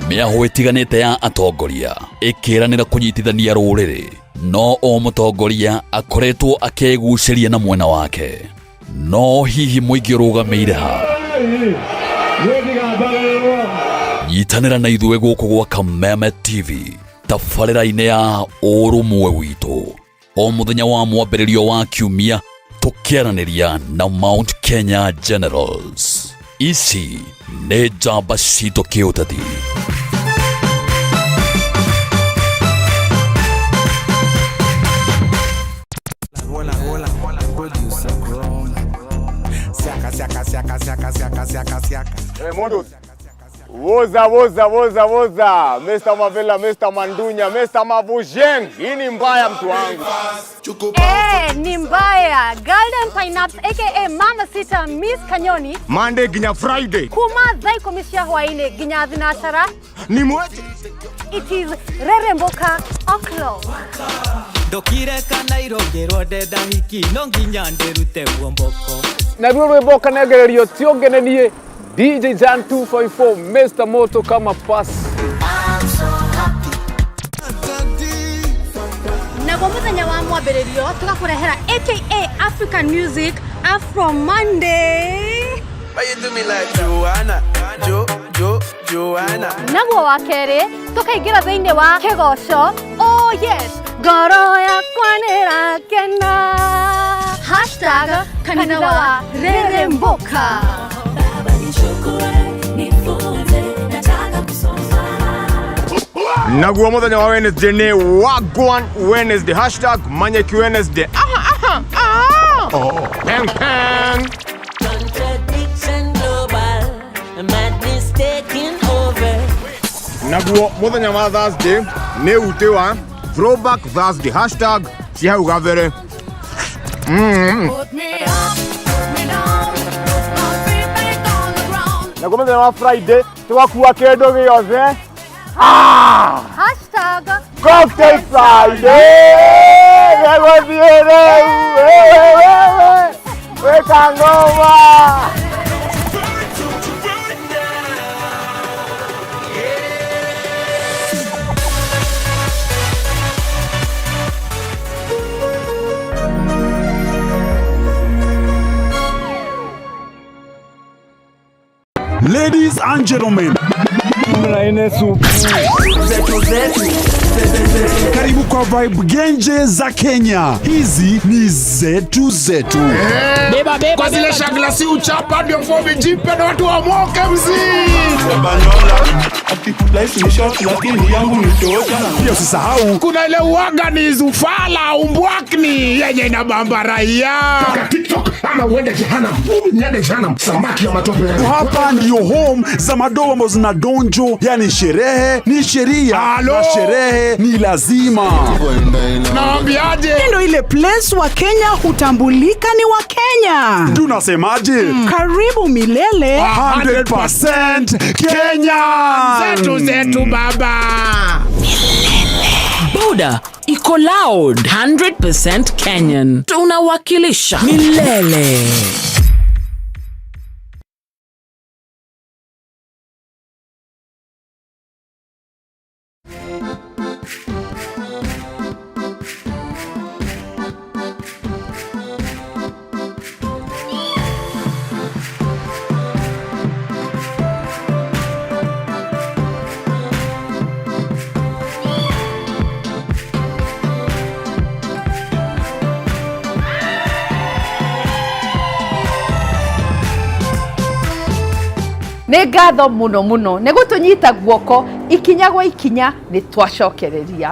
Mĩahũ ĩtiganĩte ya atongoria ĩkĩranĩra kũnyitithania rũrĩrĩ, no o mũtongoria akoretwo akĩgucĩria na mwena wake. No hihi mũingĩ ũrũgamĩire ha? Nyitanĩra na ithuĩ gũkũ gwa Kameme TV tabarĩra-inĩ ya ũrũmwe witũ o mũthenya wa mwambĩrĩrio wa kiumia tũkĩaranĩria na Mount Kenya Generals. Ici nĩ njamba citũ kĩũteti. Hey, Modus. Woza woza woza woza, Mr. Mavela, Mr. Mandunya, Mr. Mavujeng. Hii ni mbaya mtu wangu. Eh, ni mbaya. Golden Pineapple aka Mama Sita Miss Kanyoni Monday ginya Friday. kuma thaa ikumi cia hwaini nginya thinacara. Ni mwete. It is Reremboka o'clock. Ndokire kana irongĩrwo ndenda hiki no nginya ndĩrute guomboko. Naruo rwimbo kanengererio ti ũngenenie DJ Jan 254 Mr Moto kama pass. Naguo muthenya wa mwambĩrĩrio tũgakũrehera aka African Music Afro Monday. Why you do me like Joanna? Jo, Jo, Joanna. Naguo wa kerĩ tũkaingĩra thĩinĩ wa kĩgoco. Oh yes, ngoro yakwa nĩrakena. Hashtag kanitha wa Reremboka. Naguo muthenya wa Wednesday ni Wagwan Wednesday. Hashtag Manyeki Wednesday. Aha, aha, aha. Oh. Peng, peng. Contradiction global, madness taking over. Naguo muthenya wa Thursday ni ute wa Throwback Thursday. Hashtag ci hau gabere. Put me up, put me down, put my feet back on the ground. Naguo muthenya wa Friday tugakua kindu giothe. Ah! Hashtag Cocktail Friday! Gagothiĩ rĩu! Wĩka ngoma! Ladies and gentlemen, karibu kwa vibe genje za Kenya. Hizi ni zetu zetu. Kwa zile shagla si uchapa ndio fomi jipe na watu wamoke mzii. Pia usisahau kuna ile uwaga ni zufala umbwakni yenye inabamba raia. TikTok ama uende jehanamu. Niende jehanamu, samaki ya matope. Hapa ndio home za madoa ambazo zina donjo, yani sherehe ni sheria na sherehe ni lazima. Naambiaje? Ndio ile place wa Kenya hutambulika ni wa Kenya. Tunasemaje? Karibu milele 100% Kenya. Zetu zetu baba. Boda iko loud 100% Kenyan. Tunawakilisha milele. Nĩ ngatho mũno mũno nĩ gũtũnyita guoko ikinya gwa ikinya nĩ twacokereria.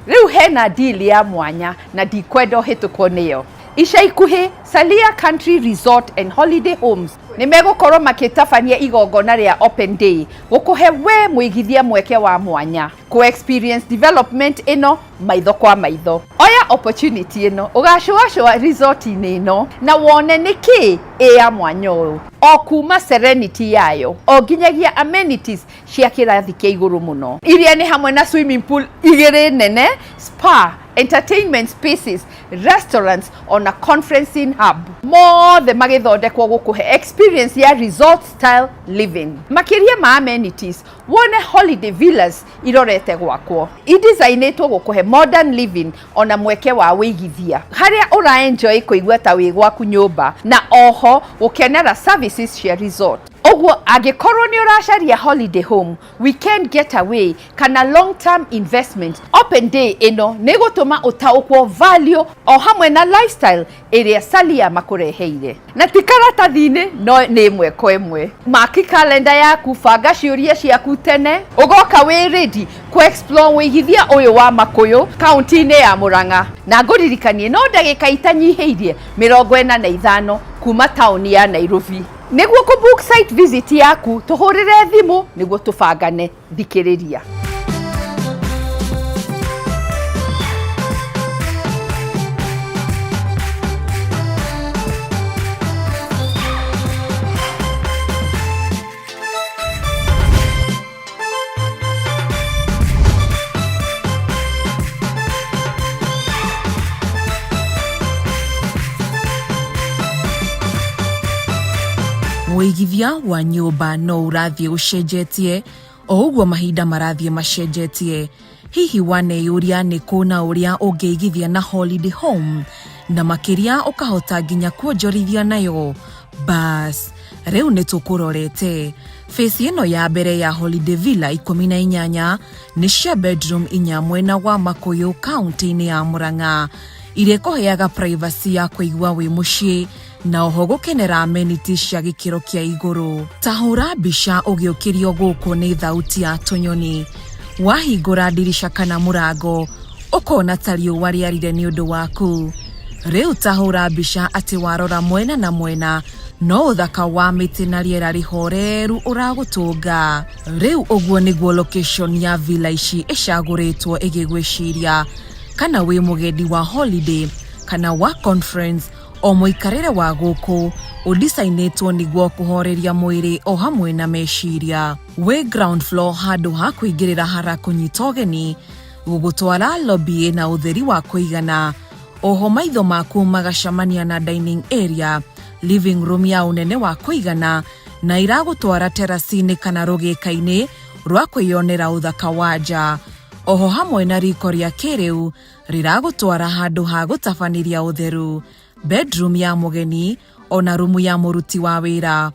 Rĩu hena deal ya mwanya na ndikwenda ũhĩtũkwo nĩyo. Ica ikuhĩ Salia Country Resort and Holiday Homes nĩ megũkorwo makĩtabania igongona rĩa Open Day gũkũhe we mũigithia mweke wa mwanya kũ experience development ĩno maitho kwa maitho. Oya opportunity ĩno ũgacũacũa resort-inĩ ĩno na wone nĩkĩ ĩ ya mwanya ũyũ o kuma serenity yayo o nginyagia amenities cia kĩrathi kĩa igũrũ mũno iria nĩ hamwe na swimming pool igĩrĩ nene, spa Entertainment spaces, restaurants ona conferencing hub, mothe magĩthondekwo gũkũhe experience ya resort style living. Makĩria ma amenities, wone holiday villas irorete gwakwo, idesignĩtwo gũkũhe modern living ona mweke wa wĩigithia harĩa ũra enjoy kũigua ta wĩ gwaku nyũmba na oho gũkenera services cia resort. Ũguo angĩkorwo nĩ ũracaria holiday home, weekend getaway kana long term investment, open day ĩno nĩ gũtũma ũtaũkwo value o hamwe na lifestyle ĩrĩa Salia makũreheire. Na ti karatathi-inĩ, no nĩ ĩmwe kwa ĩmwe. Maki kalenda yaku, banga ciũria ciaku tene, ũgoka wĩ ready kũ explore wĩigithia ũyũ wa Makũyũ kaunti-inĩ ya Murang'a. Na ngũririkanie no ndagĩka itanyihĩirie 45 kuma taũni ya Nairobi. Nĩguo kũ book site visit yaku, tũhũrĩre thimũ nĩguo tũbangane. Thikĩrĩria. Wĩigithia wa nyũmba no ũrathiĩ ũcenjetie o ũguo mahinda marathiĩ macenjetie. Hihi waneyũria nĩ kũ na ũrĩa ũngĩigithia na holiday home na makĩria ũkahota nginya kuonjorithia nayo? Bas, rĩu nĩ tũkũrorete. Phase ĩno ya mbere ya Holiday Villa 18 nĩ cia bedroom inya mwena wa Makũyũ kaunti-inĩ ya Murang'a, iria ĩkũheaga privacy ya kũigua wĩ mũciĩ na oho gũkenera amenities cia gĩkĩro kĩa igũrũ. Ta hũra mbica ũgĩũkĩrio gũkũ nĩ thauti ya tũnyoni. Wahingũra ndirica kana mũrango, ũkona ta riũa rĩarire nĩ ũndũ waku. Rĩu ta hũra mbica atĩ warora mwena na mwena no ũthaka wa mĩtĩ na rĩera rĩhoreru ũragũtũnga. Rĩu ũguo nĩguo location ya villa ici ĩcagũrĩtwo ĩgĩgwĩciria kana wĩ mũgendi wa holiday kana wa conference. O mũikarĩre wa gũkũ ũdicainĩtwo nĩguo kũhoreria mwĩrĩ o hamwe na meciria. Wĩ ground floor handũ ha kũingĩrĩra harakũnyita ũgeni, gũgũtwara lobby na ũtheri wa kũigana. Oho maitho maku magacemania na dining area, living room ya ũnene wa kũigana na iragũtwara terrace-inĩ kana rũgĩka-inĩ rwa kwĩyonera ũthaka wa nja. Oho hamwe na riko rĩa kĩrĩu rĩragũtwara handũ ha gũtabanĩria ũtheru, bedroom ya mũgeni ona rumu ya mũruti wa wĩra.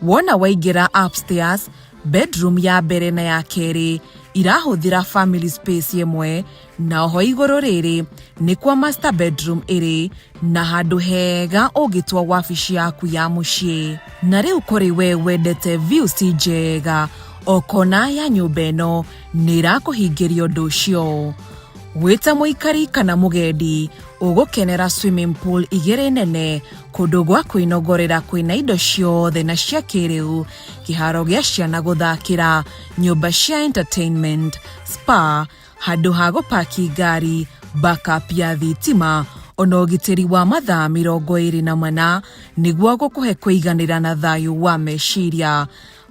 Wona waingĩra upstairs, bedroom ya mbere na ya kerĩ irahũthĩra family space ĩmwe, na oho igũrũ rĩrĩ nĩ kwa master bedroom ĩrĩ na handũ hega ũngĩtua wabici yaku ya mũciĩ. Na rĩu kũrĩ we wendete views njega, o kona ya nyũmba ĩno nĩ ĩrakũhingĩria ũndũ ũcio. Wĩ ta mũikari kana mũgendi, ũgũkenera swimming pool igĩrĩ nene, kũndũ gwa kwĩnogorera kwĩna indo ciothe na cia kĩrĩu, kĩharo gĩa ciana gũthakĩra, nyũmba cia entertainment, spa, handũ ha gũpaki ngari, backup ya thitima, ona ũgitĩri wa mathaa 24 nĩguo gũkũhe kũiganĩra na thayũ wa meciria.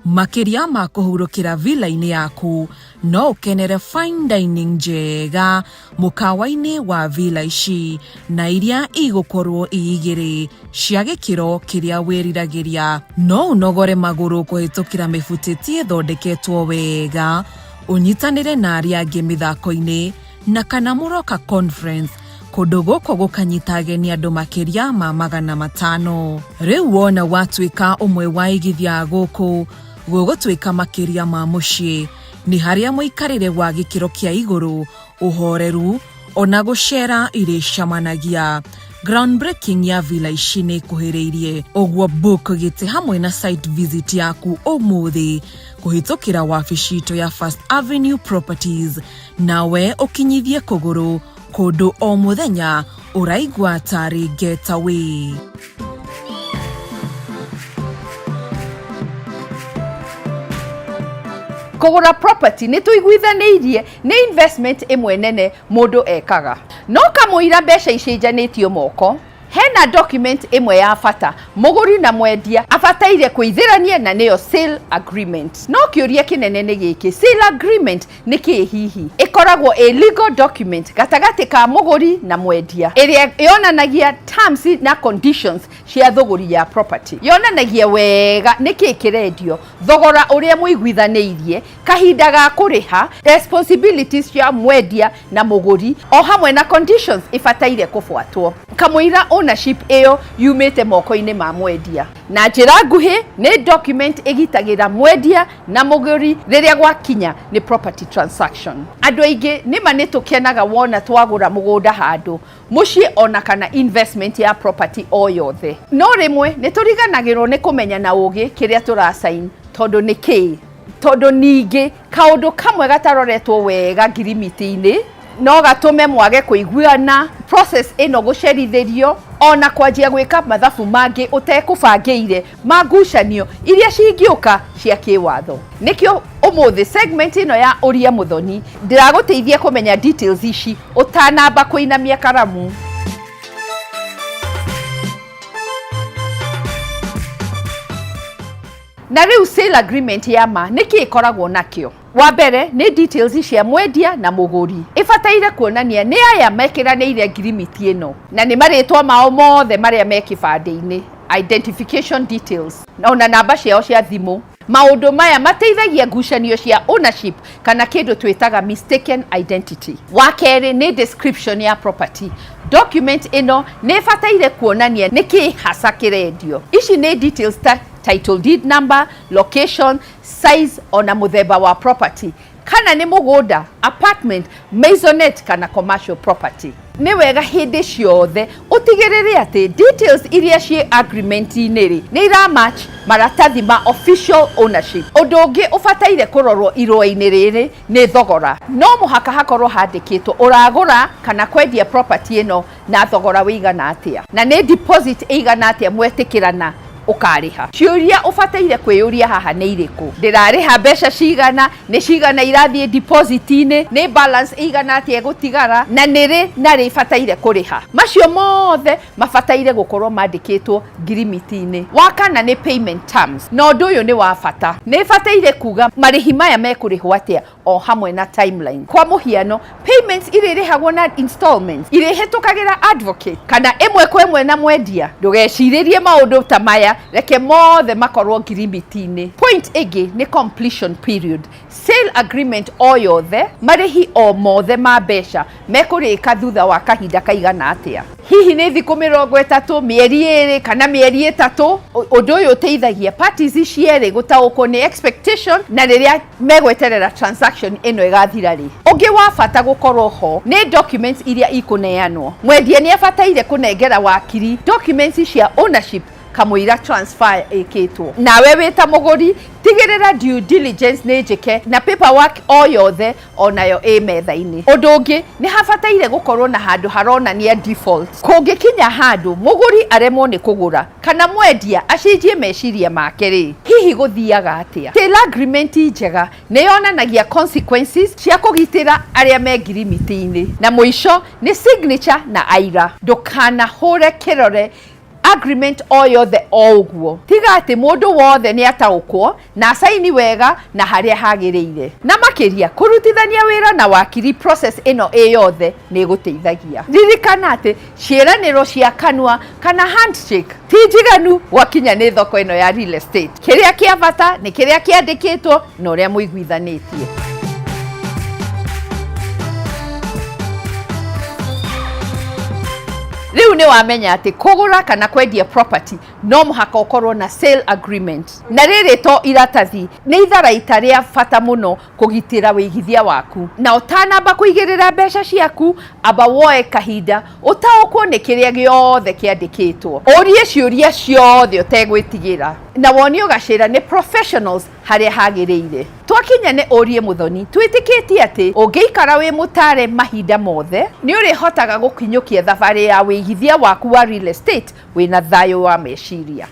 Makĩria ma kũhurũkĩra villa-inĩ yaku, no ũkenere fine dining njega mũkawa-inĩ wa villa ici na iria igũkorwo i igĩrĩ cia gĩkĩro kĩrĩa wĩriragĩria. No ũnogore magũrũ kũhĩtũkĩra mĩbutĩti ĩthondeketwo wega, ũnyitanĩre na arĩa angĩ mĩthako-inĩ na kana mũroka conference kũndũ gũkũ gũkanyita ageni andũ makĩria ma 500. Rĩu wona watuĩka ũmwe wa aigithia a gũkũ, gũgũtuĩka makĩria ma mũciĩ. Nĩ harĩa mũikarĩre wa gĩkĩro kĩa igũrũ, ũhoreru, ona gũcera irĩcamanagia. Groundbreaking ya villa ici nĩ ĩkuhĩrĩirie, ũguo book gĩtĩ hamwe na site visit yaku ũmũthĩ kũhĩtũkĩra wabici itũ ya First Avenue Properties, nawe ũkinyithie kũgũrũ kũndũ o mũthenya ũraigua tarĩ getaway. Kũgũra property nĩ tũiguithanĩirie nĩ investment ĩmwe nene mũndũ ekaga, no kamũira mbeca icenjanĩtio moko. Hena document ĩmwe ya bata mũgũri na mwendia abataire kũithĩrania na nĩyo sale agreement. No kĩũria kĩnene nĩ gĩkĩ, sale agreement nĩ kĩĩ hihi? Ĩkoragwo ĩ legal document gatagatĩ ka mũgũri na mwendia ĩrĩa yonanagia terms na conditions cia thũgũri ya property. Yonanagia wega nĩkĩĩ kĩrendio, thogora ũrĩa mũiguithanĩirie, kahinda ga kũrĩha, responsibilities cia mwendia na mũgũri o hamwe na conditions ibataire kũbuatwo kamũira ownership ĩyo yumĩte moko-inĩ ma mwendia. Na njĩra nguhĩ, nĩ document ĩgitagĩra mwendia na mũgũri rĩrĩa gwakinya nĩ property transaction. Andũ aingĩ nĩma nĩ tũkenaga wona twagũra mũgũnda handũ, mũciĩ ona kana investment ya property o yothe, no rĩmwe nĩ tũriganagĩrwo nĩ kũmenya na ũgĩ kĩrĩa tũrasign tondũ nĩ kĩĩ. Tondũ ningĩ kaũndũ kamwe gataroretwo wega ngirimiti-inĩ no gatũme mwage kũiguana, process ĩno gũcerithĩrio ona kwanjia gwĩka mathabu mangĩ ũtekũbangĩire ma ngucanio iria cingĩũka cia kĩwatho. Nĩkĩo ũmũthĩ segment ĩno ya Ũria Mũthoni ndĩragũteithia kũmenya details ici ũtanamba kũinamia karamu. Na rĩu sale agreement ya ma nĩkĩ ĩkoragwo nakĩo? Wa mbere nĩ details cia mwendia na mũgũri. Ĩbataire kuonania nĩ aya mekĩranĩire ngirimiti ĩno na nĩ marĩtwa mao mothe marĩa me kĩbandĩ-inĩ, identification details, ona namba ciao cia thimũ. Maũndũ maya mateithagia ngucanio cia ownership kana kĩndũ twĩtaga mistaken identity. Wa kerĩ nĩ description ya property. Document ĩno nĩ ĩbataire kuonania nĩkĩ hasa kĩrendio. Ici nĩ details ta title deed number, location, size ona mũthemba wa property, kana nĩ mũgũnda, apartment, maisonette kana commercial property. Nĩ wega hĩndĩ ciothe ũtigĩrĩre atĩ details iria ciĩ agreement-inĩ rĩ nĩ iramatch maratathi ma official ownership. Ũndũ ũngĩ ũbataire kũrorwo irũa-inĩ rĩrĩ nĩ thogora. No mũhaka hakorwo handĩkĩtwo ũragũra kana kwendia property ĩno na thogora wĩigana atĩa, na nĩ deposit ĩigana atĩa mwetĩkĩrana ũkarĩha. Ciũria ũbataire kwĩyũria haha nĩ irĩkũ? Ndĩrarĩha mbeca cigana? Nĩ cigana irathiĩ deposit-inĩ? Nĩ balance ĩigana atĩa ĩgũtigara? Na nĩ rĩ na rĩ bataire kũrĩha? Macio mothe mabataire gũkorwo mandĩkĩtwo ngirimiti-inĩ. Wa kana nĩ payment terms, na ũndũ ũyũ nĩ wa bata. Nĩ bataire kuga marĩhi maya mekũrĩhwo atĩa o hamwe na timeline. Kwa mũhiano, payments irĩrĩhagwo na installments, irĩhĩtũkagĩra advocate kana ĩmwe kwa ĩmwe na mwendia. Ndũgecirĩrie maũndũ ta maya, reke mothe makorwo ngirimiti-inĩ. Point ĩngĩ nĩ completion period. Sale agreement o yothe, marĩhi o mothe ma mbeca mekũrĩka thutha wa kahinda kaigana atĩa. Hihi nĩ thikũ 30, mĩeri 2 kana mĩeri 3. Ũndũ ũyũ ũteithagia parties cierĩ gũtaũkwo nĩ expectation na rĩrĩa megweterera transaction ĩno ĩgathira rĩ. Ũngĩ wa bata gũkorwo ho nĩ documents iria ikũneanwo. Mwendia nĩ abataire kũnengera wakiri documents cia ownership kamũira transfer ĩkĩtwo. Nawe wĩ ta mũgũri tigĩrĩra due diligence nĩ njĩke na paperwork o yothe onayo ĩ metha-inĩ. Ũndũ ũngĩ nĩ habataire gũkorwo na handũ haronania default. Kũngĩkinya handũ mũgũri aremwo nĩ kũgũra kana mwendia acenjie meciria make rĩ, hihi gũthiaga atĩa? Sale agreement njega nĩ yonanagia consequences cia kũgitĩra arĩa me ngirimiti-inĩ. Na mũico nĩ signature na aira. Ndũkanahũre kĩrore agreement o yothe o ũguo, tiga atĩ mũndũ wothe nĩ ataũkwo na acaini wega na harĩa hagĩrĩire. Na makĩria kũrutithania wĩra na wakiri process ĩno ĩ yothe nĩ ĩgũteithagia. Ririkana atĩ ciĩranĩro cia kanua kana handshake ti njiganu gwakinya nĩ thoko ĩno ya real estate. Kĩrĩa kĩa bata nĩ kĩrĩa kĩandĩkĩtwo na ũrĩa mũiguithanĩtie. Rĩu nĩ wamenya atĩ kũgũra kana kwendia property no mũhaka ũkorwo na sale agreement. Na rĩrĩ to iratathi, nĩ itharaita rĩa bata mũno kũgitĩra wĩigithia waku. Na ũtanamba kũigĩrĩra mbeca ciaku, amba woe kahinda ũtaũkwo nĩ kĩrĩa gĩothe kĩandĩkĩtwo. Ũrie ciũria ciothe ũtegwĩtigĩra, na wonio gacĩra nĩ professionals harĩa hagĩrĩire. Twakinya nĩ ũrie Mũthoni, twĩtĩkĩtie atĩ ũngĩikara wĩ mũtare mahinda mothe, nĩ ũrĩhotaga gũkinyũkia thabarĩ ya wĩigithia waku wa real estate wĩna thayũ wa meciria.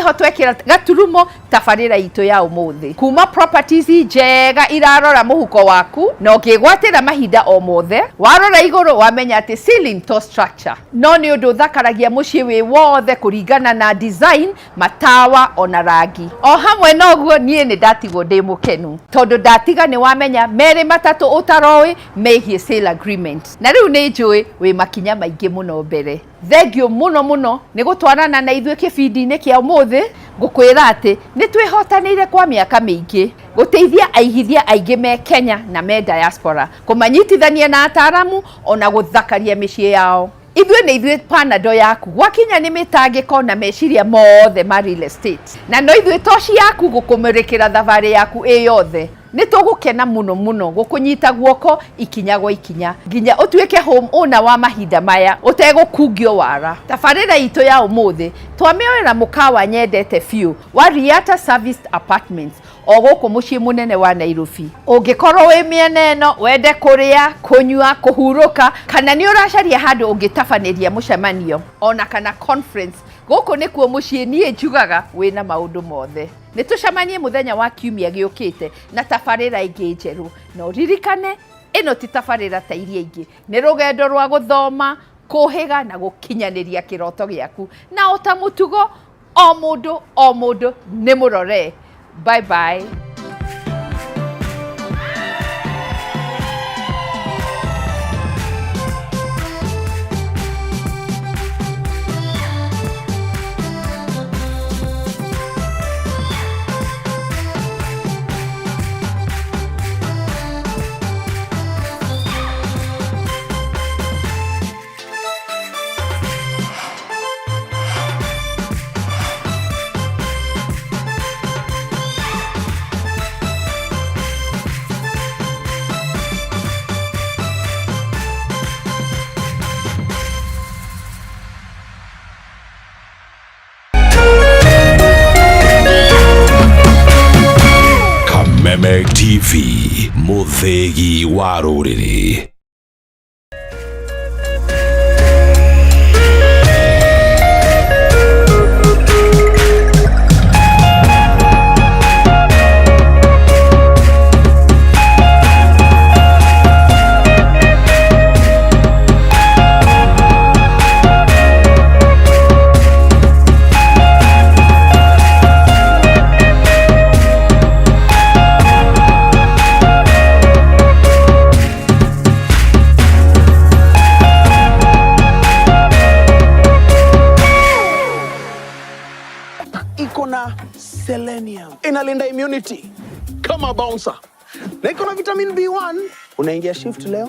nĩho twekĩra gaturumo tabarĩra itũ ya ũmũthĩ kuma properties njega irarora mũhuko waku na ũngĩgwatĩra mahinda o mothe warora igũrũ wamenya atĩ ceiling to structure no nĩ ũndũ ũthakaragia mũciĩ wĩ wothe kũringana na design matawa ona rangi o hamwe na ũguo niĩ nĩ ndatigwo ndĩ mũkenu tondũ ndatiga nĩ wamenya merĩ matatũ ũtaroĩ megiĩ sale agreement na rĩu nĩ njũĩ wĩ makinya maingĩ mũno mbere thengio mũno mũno nĩ gũtwarana na ithuĩ kĩbindi-inĩ kĩa ũmũthĩ ngũkwĩra atĩ nĩ twĩhotanĩire kwa mĩaka mĩingĩ gũteithia aigithia aingĩ me Kenya na me diaspora kũmanyitithania na ataaramu ona gũthakaria mĩciĩ yao ithuĩ nĩ ithuĩ panado yaku gwakinya nĩ mĩtangĩko na meciria mothe ma real estate na no ithuĩ toci yaku gũkũmũrĩkĩra thabarĩ yaku ĩ yothe nĩ tũgũkena mũno mũno gũkũnyita guoko ikinya gwa ikinya nginya ũtuĩke home owner wa mahinda maya ũtegũkungio wara tabarĩra itũ ya ũmũthĩ twamĩoera mũkawa nyendete biũ wa Riata Serviced Apartments o gũkũ mũciĩ mũnene wa Nairobi ũngĩkorwo wĩ mĩena ĩno wende kũrĩa kũnyua kũhurũka kana nĩ ũracaria handũ ũngĩtabanĩria mũcemanio ona kana conference gũkũ nĩkuo mũciĩ niĩ njugaga wĩna maũndũ mothe nĩ tũcemanie mũthenya wa kiumia gĩũkĩte na tabarĩra ĩngĩ njerũ na ũririkane ĩno ti tabarĩra ta iria ingĩ nĩ rũgendo rwa gũthoma kũhĩga na gũkinyanĩria kĩroto gĩaku na o ta mũtugo o mũndũ o mũndũ nĩ mũrore bye bye. Kameme TV mũthĩgi wa rũrĩrĩ. Iko na selenium, inalinda immunity kama bouncer, na iko na vitamin B1. Unaingia shift leo,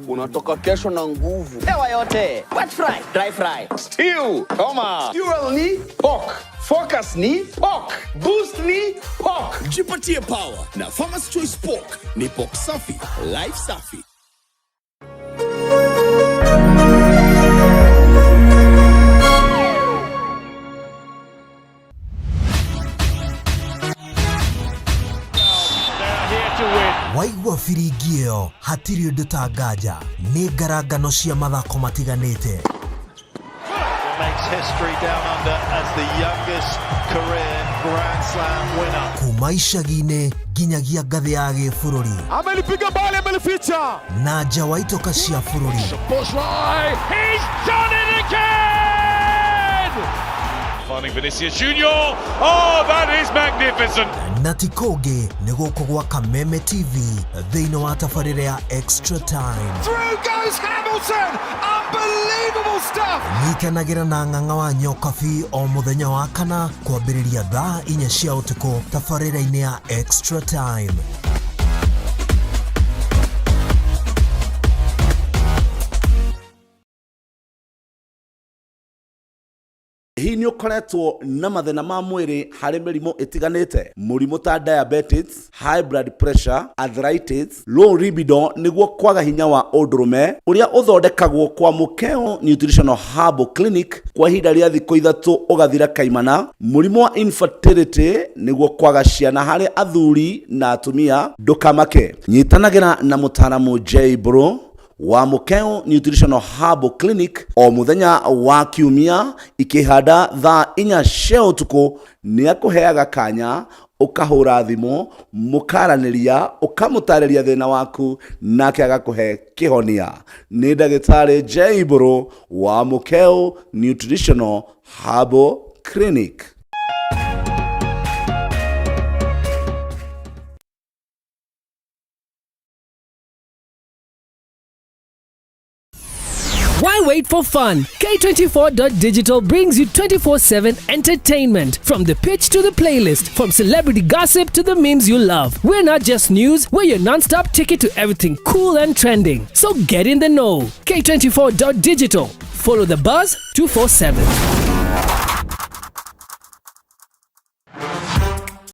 unatoka kesho na nguvu. Hewa yote. Wet fry, dry fry. Stew, toma. Fuel ni pork. Focus ni pork. Boost ni pork. Jipatie power na Farmer's Choice Pork. Ni pork safi, life safi. Waigua biringi ĩyo hatirĩ ũndũ ta nganja nĩ ngarangano cia mathako matiganĩte. Makes history down under as the youngest career Grand Slam winner. Kuma icagi-inĩ nginyagia ngathĩ ya gĩbũrũri. Amelipiga bali, amelificha. Na nja wa itoka cia bũrũri. He's done it again! Finding Vinicius Junior. Oh, that is magnificent. Na ti kũngĩ nĩ gũkũ gwa Kameme TV thĩinĩ wa tabarĩra ya Extra Time. Through goes Hamilton! Unbelievable stuff! Nyitanagĩra na ng'ang'a wa Nyokabi o mũthenya wa kana kwambĩrĩria thaa 4 cia ũtukũ tabarĩra-inĩ ya Extra Time. Hihi nĩ ũkoretwo na mathĩna ma mwĩrĩ harĩ mĩrimũ ĩtiganĩte, mũrimũ ta diabetes, high blood pressure, arthritis, low libido nĩguo kwaga hinya wa ũndũrũme ũrĩa ũthondekagwo kwa Mũkeo Nutritional Herbal Clinic kwa ihinda rĩa thikũ 3 ũgathira kaimana, mũrimũ wa infertility nĩguo kwaga ciana harĩ athuri na atumia, ndũkamake. Nyitanagĩra na mũtaaramu J Bro Wa Mũkeo Nutritional Herbal Clinic o mũthenya wa kiumia ikĩhanda thaa 4 cia ũtukũ nĩ akũheaga kanya ũkahũra thimũ mũkaranĩria ũkamũtarĩria thĩna waku nake agakũhe kĩhonia. Nĩ ndagĩtarĩ J Mbũrũ wa Mũkeo Nutritional Herbal Clinic. Why wait for fun? K24.digital brings you 24/7 entertainment. From the pitch to the playlist, from celebrity gossip to the memes you love. We're not just news, we're your non stop ticket to everything cool and trending. So get in the know. K24.digital. Follow the buzz 247.